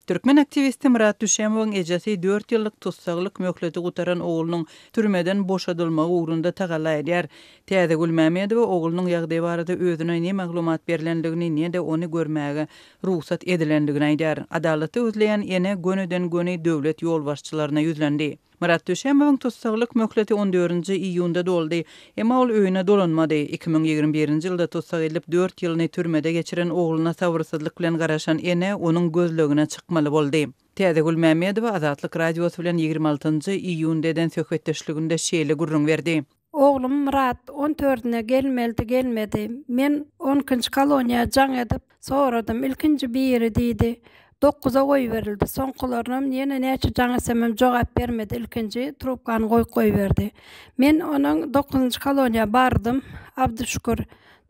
Türkmen aktiwisti Myrat Düşemowyň ejesi dört ýyllyk tussaglyk möhleti gutaran oglunyň türmeden boşadylmagy ugrunda tagalla edýär. Täzegül Mämmedowa oglunyň ýagdaýy barada özüne ne maglumat berlendigini, ne-de ony görmäge rugsat edilendigini aýdýar. Adalaty gözleýän ene gönüden-göni döwlet ýolbaşçylaryna ýüzlendi. Myrat Düşemowyň tussaglyk möhleti on dördünji iýunda doldy. Emma ol öýüne dolanmady. 2021-nji ýylda tussag edilip, dört ýylyny türmede geçiren ogluna sabyrsyzlyk bilen garaşan ene onuň gözlegine çykmaly boldy. Täzegül Mämmedowa Azatlyk Radiosy bilen 26-njy iýunda eden söhbetdeşliginde şeýle gürrüň berdi. Oglum Myrat on dördüne gelmelidi, gelmedi. Men on ikinji koloniýa jaň edip, soradym. Ilkinji biri diýdi, dokuza goýberildi. Soňkularynam ýene näçe jaň etsemem jogap bermedi. Ilkinji trubkany goýup goýberdi. Men onuň dokuzynjy koloniýa bardym, Abdyşükür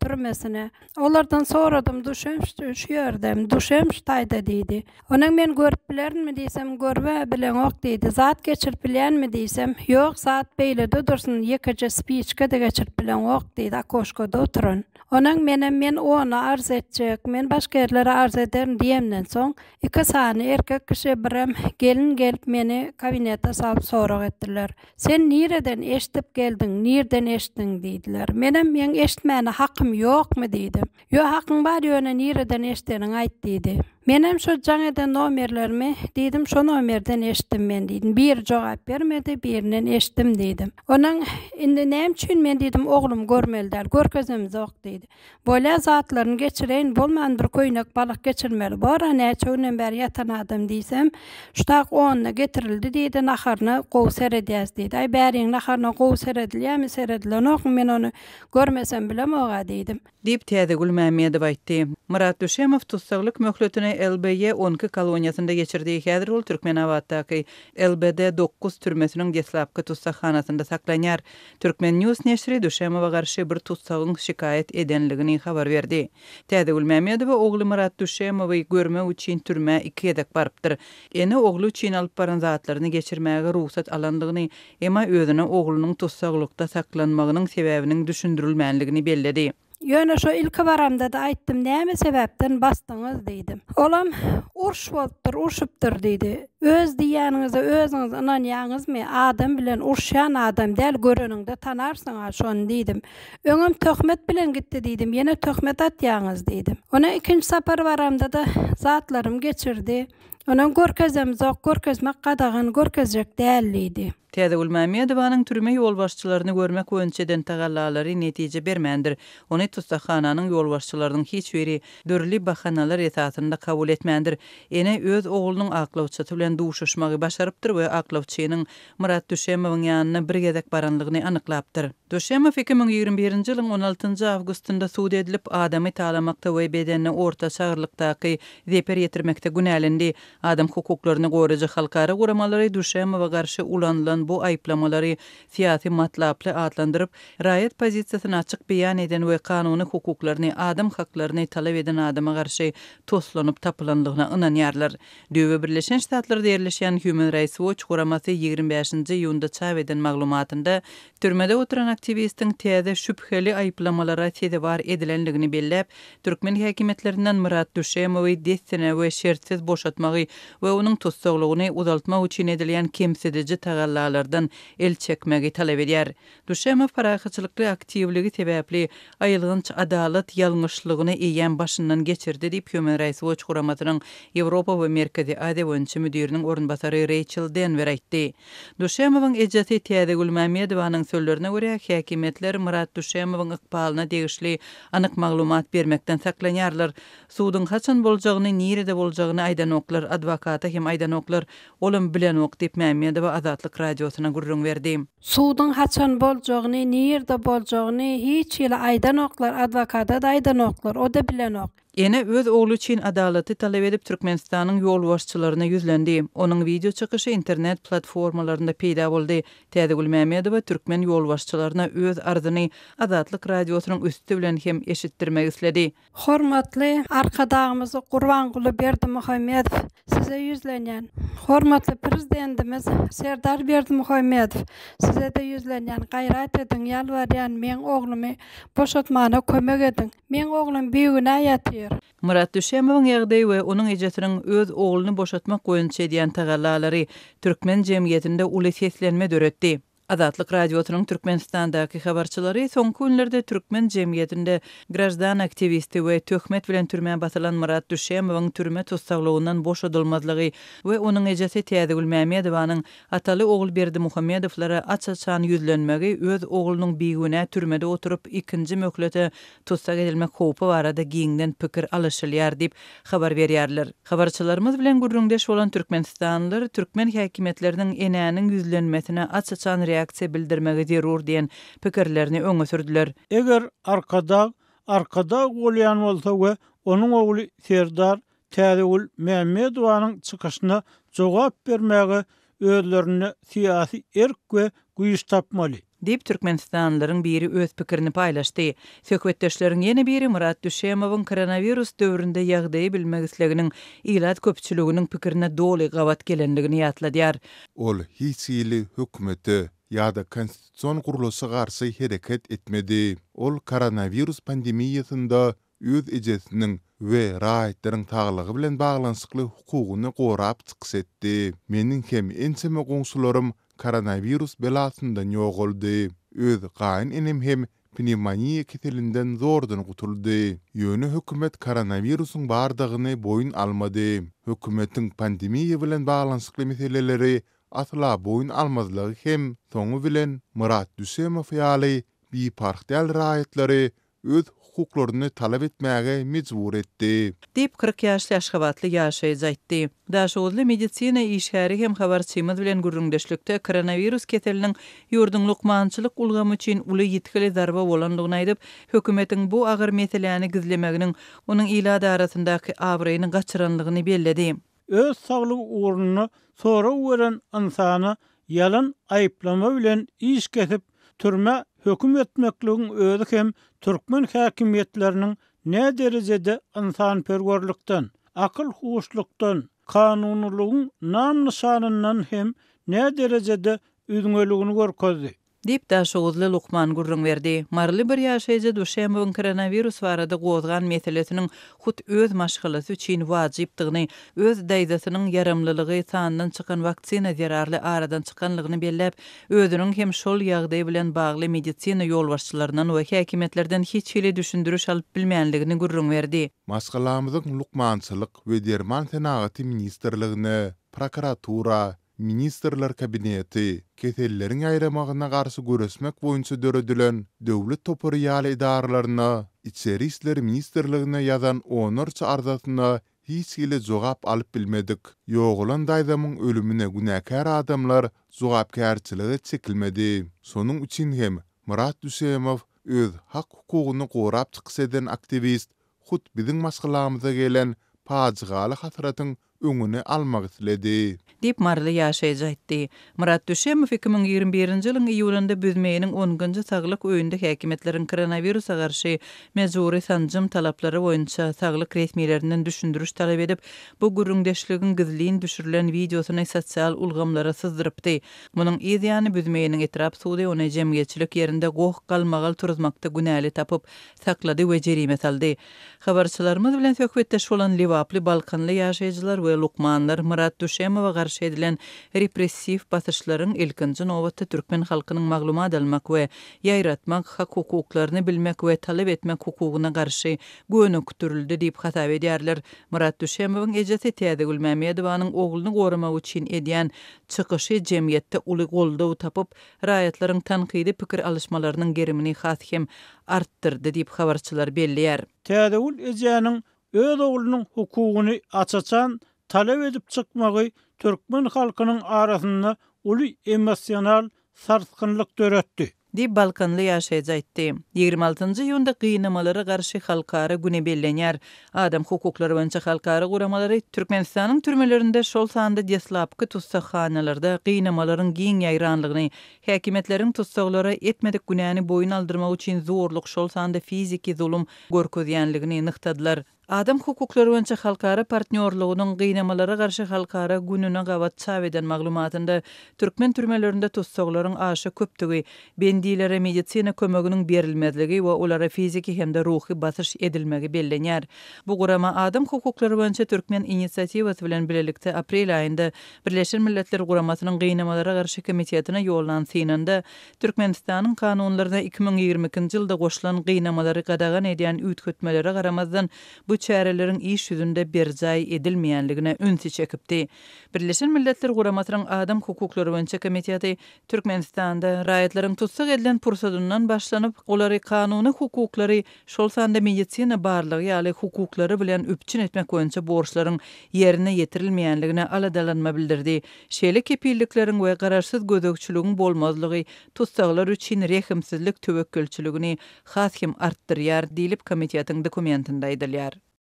türmesine. Olardan soradym, Duşem şu ýerde, Duşem şu taýda diýdi. Onuň men görüp bilerinmi diýsem, görüb-ä bileňok diýdi. Zat geçirip bilýänmi diýsem, ýok, zat beýlede dursun, ýekeje spiçka-da geçirip bileňok diýdi, okoşkada oturan. Onuň menem men ona arz etjek, men başga ýerlere arz ederin diýemden soň, iki sany erkek kişi, birem gelin gelip meni kabinete salyp sorag etdiler. Sen nireden eşdip geldiň, nirden eşitdiň diýdiler. Menem meň eşitmäne hakym ýokmy diýdim. Ýo hakyň bar ýöne nireden eşdeniňi aýt diýdi. Menem şo jaň eden nomerlerimi diýdim şo nomerden eşitdim men diýdim. Biri jogap bermedi birinden eşitdim diýdim. Onuň indi näme üçin men diýdim oglumy görmeli däl görkezemzok diýdi. Bolýa zatlaryny geçireýin bolman bir köýnek balyk geçirmeli bora näçe günden bäri ýatan adam diýsem şu tak onda getirildi diýdi naharyna gowy seredýäs diýdi aý bäriň naharyna gowy seredilýämi seredilenokmy men ony görmesem bilemoga diýdim. Diýip, Täzegül Mämmedowa aýtdy. Myrat Düşemow tussaglyk möhletini LBY 12 koloniýasynda geçirdi. Häzir ol Türkmenabatdaky LBD dokuz türmesiniň deslapky tussaghanasynda saklanýar. Turkmen. News neşiri Düşemowa garşy bir tussagyň şikaýat edenligini habar berdi. Täzegül Mämmedowa ogly Myrat Düşemowy görmek üçin türmä iki gezek barypdyr. Ene ogly üçin alyp baran zatlaryny geçirmäge rugsat alandygyny, emma özüne oglunyň tussaglykda saklanmagynyň sebäbiniň düşündirilmänligini belledi. Ýöne şo ilki baramda-da aýtdym, näme sebäpden basdyňyz diýdim. Olam, Uruş bolupdyr, urşupdyr diýdi. Öz diýýäniňize özüňiz ynanýaňyzmy? Adam bilen urşýan adam däl, göreniňde tanarsyň-a şony diýdim. Öňem töhmet bilen gitdi diýdim, ýene töhmet atýaňyz diýdim. Ondan ikinji sapar baramda-da zatlarymy geçirdi. Ondan görkezemzok, görkezmek gadagan, görkezjek däl diýdi. Täzegül Mämmedowanyň türme ýolbaşçylaryny görmek boýunça eden tagallalary netije bermändir. Ony tussaghananyň ýolbaşçylarynyň hiç biri dürli bahanalar esasynda kabul etmändir. Ene öz oglunyň aklawçysy bilen duşuşmagy başarypdyr we aklawçynyň Myrat Düşemowyň ýanyna bir gezek baranlygyny anyklapdyr. Düşemow 2021-nji ýylyň on altynjy awgustynda sud edilip, adamy talamakda we bedenine ortaça agyrlykdaky zeper ýetirmekde günälendi. Adam hukuklaryny goraýjy halkara guramalary Duşemowa garşy ulanylan bu aýyplamalary syýasy matlaply atlandyryp, raýat pozisiýasyny açyk beýan eden we kanuny hukuklaryny, adam haklaryny talap eden adama garşy toslanyp tapylanlygyna ynanýarlar. Düýbi Birleşen Ştatlarda ýerleşýän Human Rights Watch guramasy 25-nji iýunda çap eden maglumatynda türmede oturan aktiwistiň täze şübheli aýyplamalara sezewar edilenligini belläp, Türkmen häkimiýetlerinden Myrat Düşemowy dessine we şertsiz boşatmagy we onuň tussaglygyny uzaltmak üçin edilýän kemsidiji tagallalardan el çekmegi talap edýär. Düşemow parahatçylykly aktiwligi sebäpli aýylganç adalat ýalňyşlygyny eýýäm başyndan geçirdi diýip, Human Rights Watch guramasynyň Ýewropa we Merkezi Aziýa boýunça müdiriniň orunbasary Reýçel Denwer aýtdy. Düşemowyň ejesi Täzegül Mämmedowanyň sözlerine görä, häkimiýetler Myrat Düşemowyň ykbalyna degişli anyk maglumat bermekden saklanýarlar. Suduň haçan boljagyny, nirede boljagyny aýdanoklar, adwokata hem aýdanoklar, olam bilenok diýip, Mämmedowa Azatlyk Radiosyna gürrüň berdi. Suduň haçan boljagyny, nirde boljagyny hiç hili aýdanoklar, adwokata-da aýdanoklar, o-da bilenok. Ene öz ogly üçin adalaty talap edip Türkmenistanyň ýolbaşçylaryna ýüzlendi. Onuň wideo çykyşy internet platformalarynda peýda boldy. Täzegül Mämmedowa türkmen ýolbaşçylaryna öz arzyny Azatlyk Radiosynyň üsti bilen hem eşitdirmek isledi. Hormatly Arkadagymyz Gurbanguly Berdimuhamedow, size ýüzlenýän. Hormatly Prezidentimiz Serdar Berdimuhamedow, size-de ýüzlenýän, gaýrat ediň, ýalbarýan, meň oglumy boşatmana kömek ediň. Meň oglum bigünä ýatyr. Myrat Düşemowyň ýagdaýy we onuň ejesiniň öz ogluny boşatmak boýunça edýän tagallalary türkmen jemgyýetinde uly seslenme döretdi. Azatlyk Radiosynyň Türkmenistandaky habarçylary soňky günlerde türkmen jemgyýetinde graždan aktiwisti we töhmet bilen türmä basylan Myrat Düşemowyň türme tussaglygyndan boşadylmazlygy we onuň ejesi Täzegül Mämedowanyň ataly-ogul Berdimuhamedowlara aç-açan ýüzlenmegi öz oglunyň bigünä türmede oturyp ikinji möhlete tussag edilmek howpy barada giňden pikir alyşylýar diýip habar berýärler. Habarçylarymyz bilen gürrüňdeş bolan türkmenistanlylar türkmen häkimiýetleriniň enäniň ýüzlenmesine aç-açan reaksiýa bildirmegi zerur diýen pikirlerini öňe sürdüler. Eger Arkadag Arkadag bolýan bolsa we onuň ogly Serdar Täzegül Mämmedowanyň çykyşyna jogap bermäge özlerinde syýasy erk we güýç tapmaly. Diýip, türkmenistanlylaryň biri öz pikirini paýlaşdy. Söhbetdeşleriň ýene biri Myrat Düşemowyň koronawirus döwründe ýagdaýy bilmek isleginiň ilat köpçüliginiň pikirine doly gabat gelendigini ýatladýar. Ol hiç hili hökümete ýa-da konstitusion gurluşa garşy hereket etmedi. Ol koronawirus pandemiýasynda öz ejesiniň we raýatlaryň saglygy bilen baglanyşykly hukugyny gorap çykyş etdi. Meniň hem ençeme goňşularym koronawirus belasyndan ýogaldy. Öz gaýyn enem hem pnewmoniýa keselinden zordan gutuldy. Ýöne hökümet koronawirusyň bardygyny boýun almady. Hökümetiň pandemiýa bilen baglanyşykly meseleleri asla boýun almazlygy hem soňy bilen Myrat Düşemow ýaly biparh däl raýatlary öz hukuklaryny talap etmäge mejbur etdi. Diýip, 40 ýaşly aşgabatly ýaşaýjy aýtdy. Daşoguzly medisina işgäri hem habarçymyz bilen gürrüňdeşlikde koronawirus keseliniň ýurduň lukmançylyk ulgamy üçin uly ýitgili zarba bolandygyny aýdyp, hökümetiň bu agyr meseläni gizlemeginiň onuň ilat arasyndaky abraýyny gaçyranlygyny belledi. Öz saglygy ugrunda sorag beren ynsana ýalan aýyplama bilen iş kesip, türmä höküm etmekligiň özi hem türkmen häkimiýetleriniň näderejede ynsanperwerlikden, akyl-huşlukdan, kanunylygyň nam-nyşanyndan hem näderejede üzňeligini görkezdi. Diýip, daşoguzly lukman gürrüň berdi. Maryly bir ýaşaýjy Duşemowyň koronawirus barada gozgan meselesiniň hut öz maşgalasy üçin wajypdygyny, öz daýzasynyň ýaramlylygy sandan çykan waksina zerarly aradan çykanlygyny belläp, özüniň hem şol ýagdaý bilen bagly medisina ýolbaşçylaryndan we häkimiýetlerden hiç hili düşündiriş alyp bilmänligini gürrüň berdi. Maşgalamyzyň Lukmançylyk we derman senagaty ministrligine, prokuratura, Ministrler Kabineti, keselleriň ýaýramagyna garşy göreşmek boýunça döredilen döwlet topary ýaly edaralaryna, Içeri işler ministrligine ýazan onlarça arzasyna hiç hili jogap alyp bilmedik. Ýogalan daýzamyň ölümine günäkär adamlar jogapkärçilige çekilmedi. Şonuň üçin hem Myrat Düşemow öz hak-hukugyny gorap çykyş eden aktiwist hut biziň maşgalamyza gelen pajygaly hasratyň öňüni almak isledi. Diýip, maryly ýaşaýjy aýtdy. Myrat Düşemow 2021-nji ýylyň iýulynda Büzmeýiniň on-njy saglyk öýünde häkimiýetleriň koronawirusa garşy mejbury sanjym talaplary boýunça saglyk resmilerinden düşündiriş talap edip, bu gürrüňdeşligiň gizlin düşürilen wideosyny sosial ulgamlara syzdyrypdy. Munuň yz ýany Büzmeýiniň etrap sudy ony jemgyýetçilik ýerinde goh-galmagal turuzmakda günäli tapyp, saklady we jerime saldy. Habarçylarymyz bilen söhbetdeş bolan lebaply, balkanly ýaşaýjylar we lukmanlar Myrat Düşemowa garşy edilen repressiw basyşlaryň ilkinji nobatda türkmen halkynyň maglumat almak we ýaýratmak hak-hukuklaryny bilmek we talap etmek hukugyna garşy gönükdirildi diýip hasap edýärler. Myrat Düşemowyň ejesi Täzegül Mämedowanyň ogluny goramak üçin edýän çykyşy jemgyýetde uly goldaw tapyp, raýatlaryň tankydy pikir alyşmalarynyň gerimini has hem artdyrdy diýip, habarçylar belleýär. Täzegül ejäniň öz oglunyň hukugyny aç-açan talap edip çykmagy türkmen halkynyň arasynda uly emosional sarsgynlyk döretdi. Diýip, balkanly ýaşaýjy aýtdy. 26 iýunda Gynamalara garşy halkara güni bellenýär. Adam hukuklary boýunça halkara guramalary Türkmenistanyň türmelerinde, şol sanda deslapky tussaghanalarda gynamalaryň giň ýaýranlygyny, häkimiýetleriň tussaglara etmedik günäni boýun aldyrmak üçin zorluk, şol sanda fiziki zulum görkezýänligini nygtadylar. Adam hukuklary boýunça halkara partnýorlygynyň Gynamalara garşy halkara gününe gabat çap eden maglumatynda türkmen türmelerinde tussaglaryň aşa köpdügi, bendilere medisina kömeginiň berilmezligi we olara fiziki hem-de ruhy basyş edilmegi bellenýär. Bu gurama adam hukuklary boýunça türkmen inisiatiwasy bilen bilelikde aprel aýynda Birleşen Milletler Guramasynyň Gynamalara garşy komitetine ýollan synynda Türkmenistanyň kanunlaryna 2022-nji ýylda goşulan gynamalary gadagan edýän üýtgetmelere garamazdan, bu çäreleriň iş ýüzünde berjaý edilmeýänligine ünsi çekipdi. Birleşen Milletler Guramasynyň Adam hukuklary boýunça komiteti Türkmenistanda raýatlaryň tussag edilen pursadyndan başlanyp, olary kanuny hukuklary, şol sanda medisina barlagy ýaly hukuklary bilen üpjün etmek boýunça borçlaryň ýerine ýetirilmeýänligine aladalanma bildirdi. Şeýle kepillikleriň we garaşsyz gözegçiligiň bolmazlygy tussaglar üçin rehimsizlik töwekgelçiligini has hem artdyrýar, diýlip, komitetiň dokumentinde aýdylýar.